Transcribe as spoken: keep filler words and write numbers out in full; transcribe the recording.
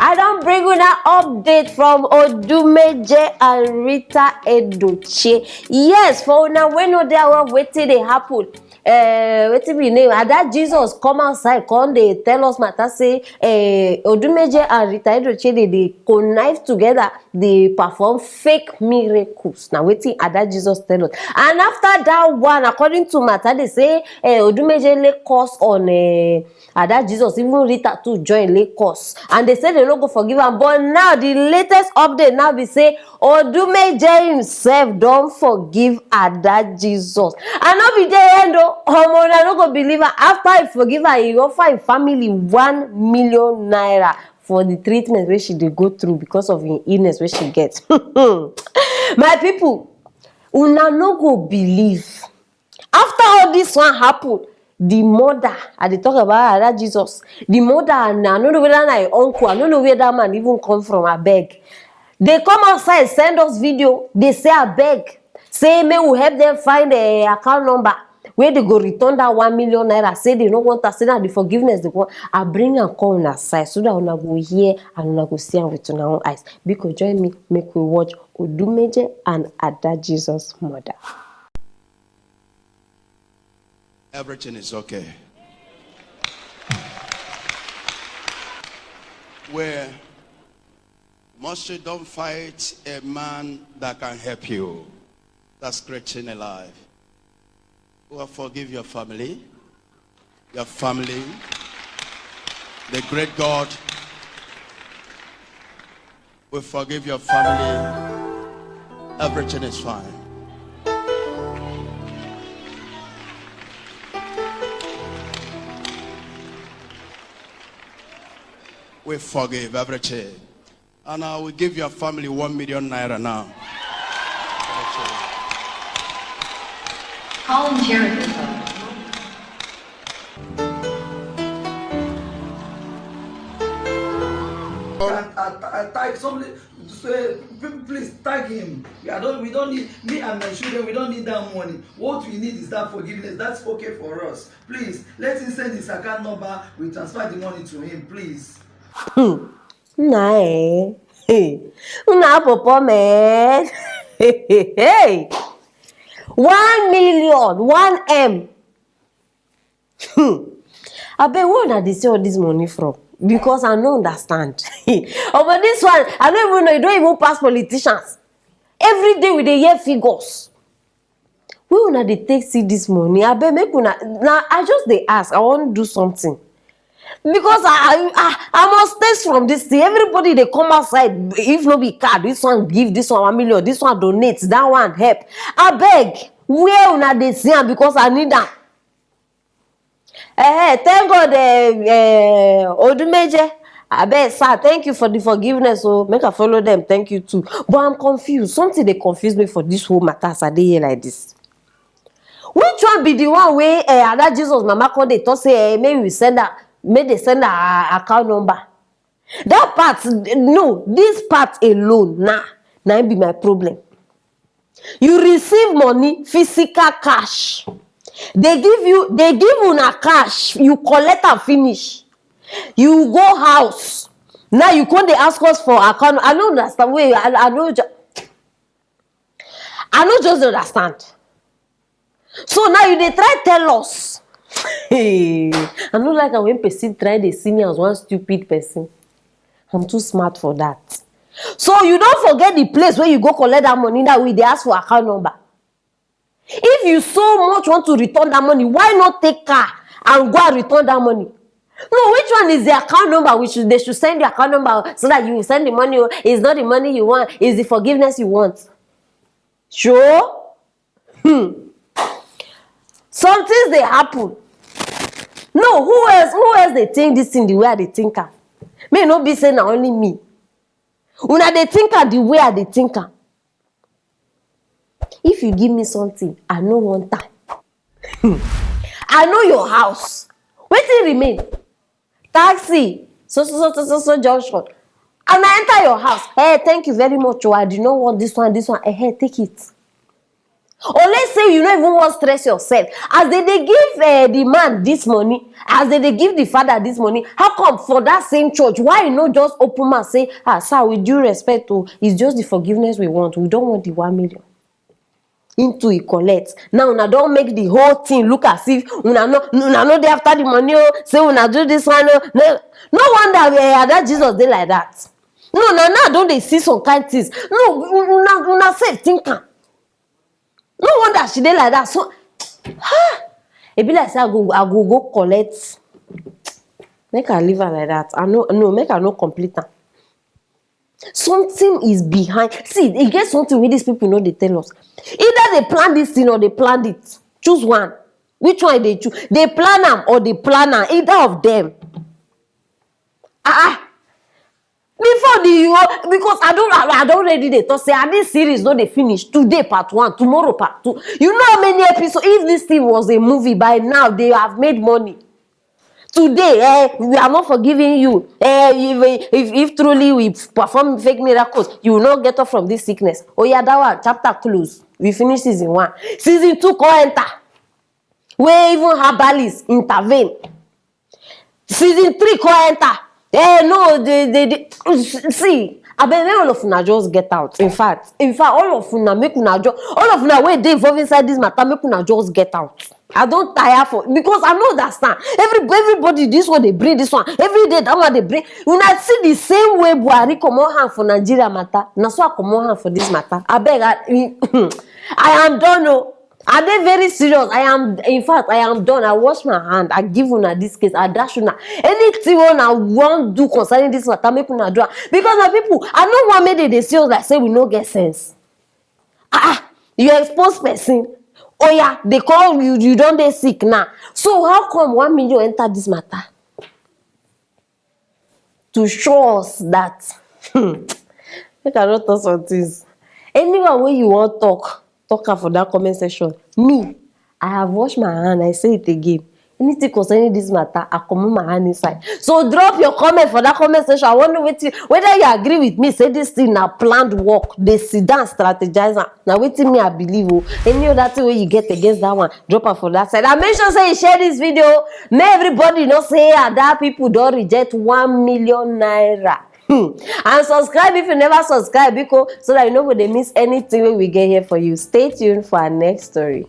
I don bring una update from Odumeje and Rita Edochie. Yes, for una wey no dey aware of wetin dey happen, eh, wetin be name? Ada Jesus come outside, come dey tell us matter say, eh, Odumeje and Rita Edochie dey, dey connive together, dey perform fake miracles. Na wetin Ada Jesus tell us. And after that one, according to matter, they say, eh, Odumeje lay curse on, eh, Ada Jesus, even Rita too join lay curse. And they say they no go forgive am. But now, the latest update now be say Odumeje himself don forgive Ada Jesus. And no be there end o. Omo, una no go believe am. After he forgive her, he offer him family one million naira for the treatment wey she dey go through because of him illness wey she get. My people, una no go believe. After all this one happen, the mother, I dey talk about Ada Jesus, the mother, and I no know whether na him uncle, I no know where that man even come from, abeg. They come outside, send us video, they say, abeg, say make we help them find a account number where they go return that one million naira, say they no want am, say na the forgiveness they want. I bring am come una side so that una go hear and una go see am with una own eyes. Biko, join me, make we watch Odumeje and Ada Jesus mother. Everything is okay. Where must you don't fight a man that can help you. That's great thing in life. Who have forgive your family, your family. The great God will forgive your family. Everything is fine. We forgive everything. And I will give your family one million naira now. Call and share it with them. And I, I tag somebody, say, "P- please tag him. I don't, we don't need, me and my children, we don't need that money. What we need is that forgiveness. That's okay for us. Please, let him send his account number. We transfer the money to him, please." Nna eh. Hey. Una popo man. Hey. One million, one M. Hmm. Abeg, where una dey see all this money from? Because I no understand. Oh, but this one, I no even know. You don't even pass politicians. Every day we dey hear figures. Where una dey take see this money? Abeg, make una, na, I just dey ask. I wan do something. Because I, I, I, I must taste from this thing. Everybody dey come outside. If no be card, this one give this one one million, this one donate, that one help. Abeg, where una dey see am? Because I need am. Eh, thank God, eh, eh, Odumeje. Abeg, sir, thank you for the forgiveness. So make I follow them. Thank you too. But I'm confused. Something dey confuse me for this whole matter as I dey here like this. Which one be the one wey, eh, Ada Jesus mama come dey talk say, eh, make we send her, make they send her account number? That part, no, this part alone, nah, na im be my problem. You receive money, physical cash. They give you, they give una cash, you collect am finish. You go house. Now you come dey ask us for account. I no understand. Wait, I, I no ju- I no just dey understand. So now you dey try tell us. Hey, I no like am when person try dey see me as one stupid person. I'm too smart for that. So you don forget the place where you go collect that money, that we dey ask for account number. If you so much want to return that money, why not take car and go and return that money? No, which one is the account number? We should, they should send the account number so that you will send the money. Oh, it's not the money you want, it's the forgiveness you want. Sure? Hmm. Some things dey happen. No, who else, who else dey think this thing the way I dey think am? Me no be say na only me. Una dey think am the way I dey think am. If you give me something, I no want am. Hmm. I know your house. Wetin remain? Taxi, so, so, so, so, so, so junction. And I enter your house. Hey, thank you very much. Oh, I did not want this one, this one. Eh, hey, take it. Or let's say you no even wan stress yourself. As dem dey give eh, the man this money, as dem dey give the father this money, how come for that same church, why you no just open mouth say, "Ah, sir, with due respect o, it's just the forgiveness we want. We don't want the one million." Into e collect. Now una don make the whole thing look as if una no una no dey after the money o, say una do this one o. No, no wonder eh, that Jesus dey like that. No, na now I don dey see some kind things. No, una una sef think am. No wonder she dey like that. So, ah, e be like say I go I go go collect. Make I leave am like that. I no no make I no complete am. Something is behind. See, e get something wey these people no dey tell us. Either they plan this thing or they planned it. Choose one. Which one they choose? They plan am or they plan am. Either of them. Ah, ah. Before the you because I don't I don't already dey talk say ah this series no dey finish today part one tomorrow part two. You know how many episodes? If this thing was a movie by now they have made money. Today eh we are not forgiving you eh if if, if truly we perform fake miracles you will not get up from this sickness. Oh yeah, that one chapter close. We finish season one. Season two come enter. Wey even herbalist intervene. Season three come enter. Eh no dey dey dey see abeg make all of una just get out. In fact in fact all of una make una just all of una wey dey involve inside this matter make una just get out. I don tire for because I no understand every everybody this one dey bring this one every day that one dey bring una see the same way Buhari comot hand for Nigeria matter na so I comot hand for this matter abeg I I am done o. I dey very serious. I am in fact I am done. I wash my hand. I give una this case. I dash una anything wey una wan do concerning this matter make una do am because my people I no wan make dem dey see us like say we no get sense. Ah ah, you expose person. Oya dey call you you don dey sick now. So how come one million enter this matter? To show us that hmm, make I no talk some things. Anyone wey you wan talk, talk am for that comment section. Me, I have washed my hand, I say it again. Anything concerning this matter, I comot my hand inside. So drop your comment for that comment section. I wan know wetin whether you agree with me say this thing na planned work. Dey sit down strategize am. Na wetin me I believe o. Any other thing wey you get against that one, drop am for that side. And make sure say you share this video. Make everybody know say other people don reject one million naira. Hmm. And subscribe if you never subscribe, because so that you no go dey miss anything wey we get here for you. Stay tuned for our next story.